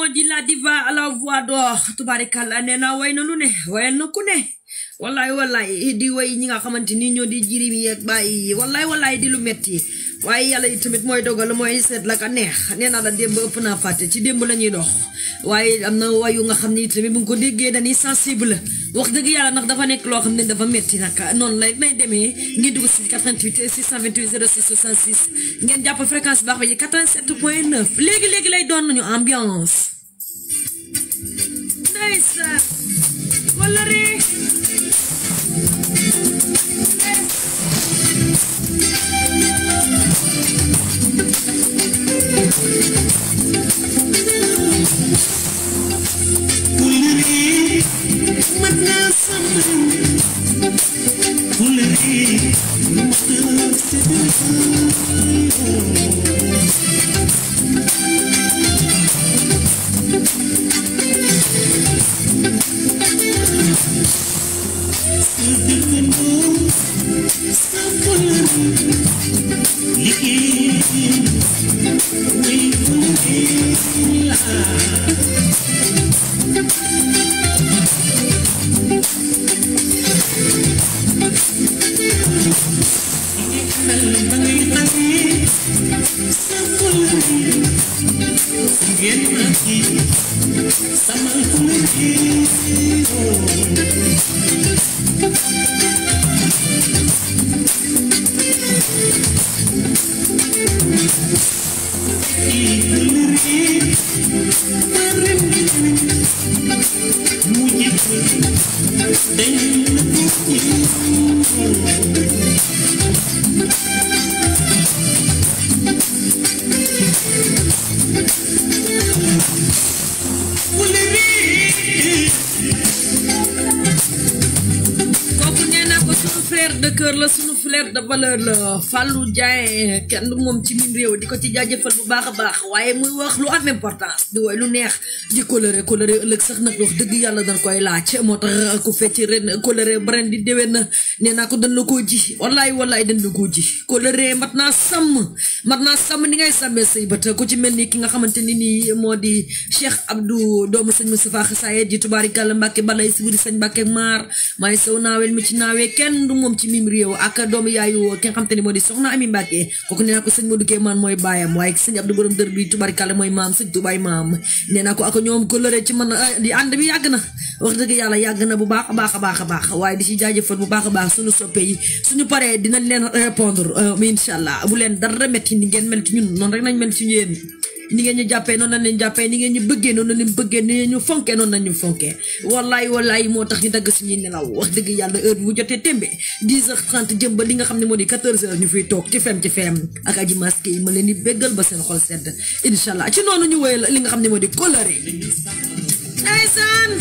moo di la diva à la voix d'or tubaarikàlla nee naa way na lu ne wayal na ku ne wallaay di way ñi nga xamante ni ñoo di jirim yi ak bàyyi wallaay di lu metti waaye yàlla yi tamit mooy dogal mooy seet la ka neex nee naa la démb ëpp naa fàtte ci démb la ñuy dox waaye am na wayu nga xam ni tamit bu nga ko déggee dañuy sensible wax dëgg yàlla ndax dafa nekk loo xam ne dafa metti nag noonu lay demee ngeen dugg si 88 628 06 66 ngeen jàpp fréquence baax ba yi 87.9 léegi lay doon nañu ambiance ndeysaan wala ree valeur la Fallou Dieng kenn du moom ci min réew di ko ci jaajëfal bu baax a baax waaye muy wax lu am importance di woy lu neex di coloré ëllëg sax nag wax dëgg yàlla dañ koy laaj moo tax ku fecc ren coloré bren di déwén na nee naa ko dañ la koo ji wallaay dañ la koo ji coloré mat naa sàmm ni ngay sàmmee say bët ku ci mel ni ki nga xamante ni nii moo di Cheikh Abdou doomu sëñ Moustapha Xasaye ji tubaarikàlla Mbàkke balay sibiri sëñ Mbàkke maar maay sow naawel mi ci naawee kenn du moom ci mim réew ak doomu yaayu ki nga xamante ni moo di soxna Ami Mbàkke kooku nee naa ko sëñ Modou Kéemaan mooy baayam waaye sëñ Abdou borom dër bi tubaarikàlla mooy maam sëñ Tubaay maam nee naa ko ak ñoom ko lëre ci man di ànd bi yàgg na wax dëgg yàlla yàgg na bu baax a baax waaye di ci jaajëfal bu baax a baax suñu soppe yi suñu paree dinañ leen répondre incha allah bu leen dara metti ni ngeen mel ci ñun noonu rek nañ mel ci yéen ni ngeen ñu jàppee noonu lañ leen jàppee ni ngeen ñu bëggee noonu lañ leen bëggee ni ngeen ñu fonkee noonu lañ ñu fonkee wallaay moo tax ñu dagg suñuy nelaw wax dëgg yàlla heure bu jotee tembe 10h30 jëm ba li nga xam ne moo di 14h ñu fiy toog ci fem ak aji masque yi ma leen di béggal ba seen xol sedd incha allah ci noonu ñu woyal li nga xam ne moo di coloré ndeysaan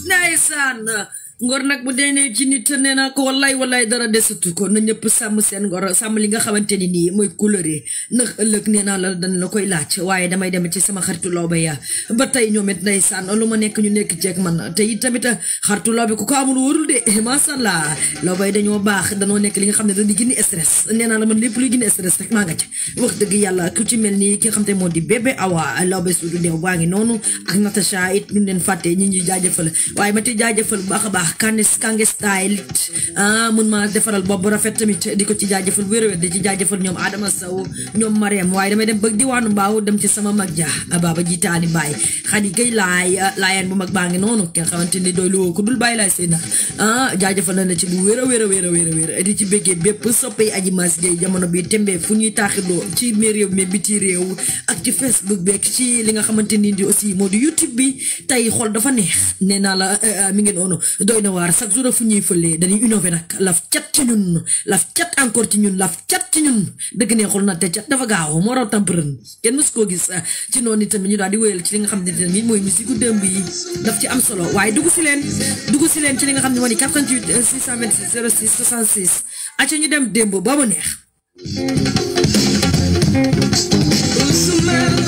Ndeysaan ngor nag bu dee ci nit nee naa ko wallaay dara desatu ko na ñëpp sàmm seen ngor sàmm li nga xamante ni nii mooy couleur ndax ëllëg nee naa la dañ la koy laaj waaye damay dem ci sama xaritu lawbe ya ba tey ñoom it ndeysaan lu ma nekk ñu nekk ceeg man te it tamit xaritu lawbe ku ko amul wóorul de macha allah lawbe yi dañoo baax danoo nekk li nga xam ne dañuy gën stress nee naa la man lépp luy gën stress rek maa nga ca wax dëgg yàlla ku ci mel ni ki nga xam te moo di bébé awa lawbe suudu deew baa ngi noonu ak Natacha it ñu leen fàtte ñi ñuy jaajëfal waaye ma ti jaajëfal bu baax a baax kange style mun ma defaral bopp bu rafet tamit di ko ci jaajëfal wér-wér di ci jaajëfal ñoom Adama Sow ñoom Mariam waaye damay dem bëgg diwaanu mbaaw dem ci sama mag ja baba jiitaani baay xadi gay laayeen bu mag baa ngi noonu ki nga xamante ni doy lu ko dul bàyyi laay seen jaajëfal na la ci bu wér di ci bëggee bépp soppee aji mas gay jamono bi tembe fu ñuy taaxirloo ci mi réew mi biti réew ak ci Facebook beeg ci li nga xamante ni di aussi moo di YouTube bi tey xol dafa neex nee naa la mi ngi noonu doy na waar chaque jour fu ñuy fëlee dañuy innové nag laf cat ci ñun laf cat encore ci ñun laf cat ci ñun dëgg neexul na te cat dafa gaaw moo raw tamprën kenn mës koo gis ci noonu tamit ñu daal di wéyal ci li nga xam ne tamit mooy musique démb yi daf ci am solo waaye dugg si leen ci li nga xam ne moo di 88 626 06 66 acca ñu dem démb ba mu neex Usman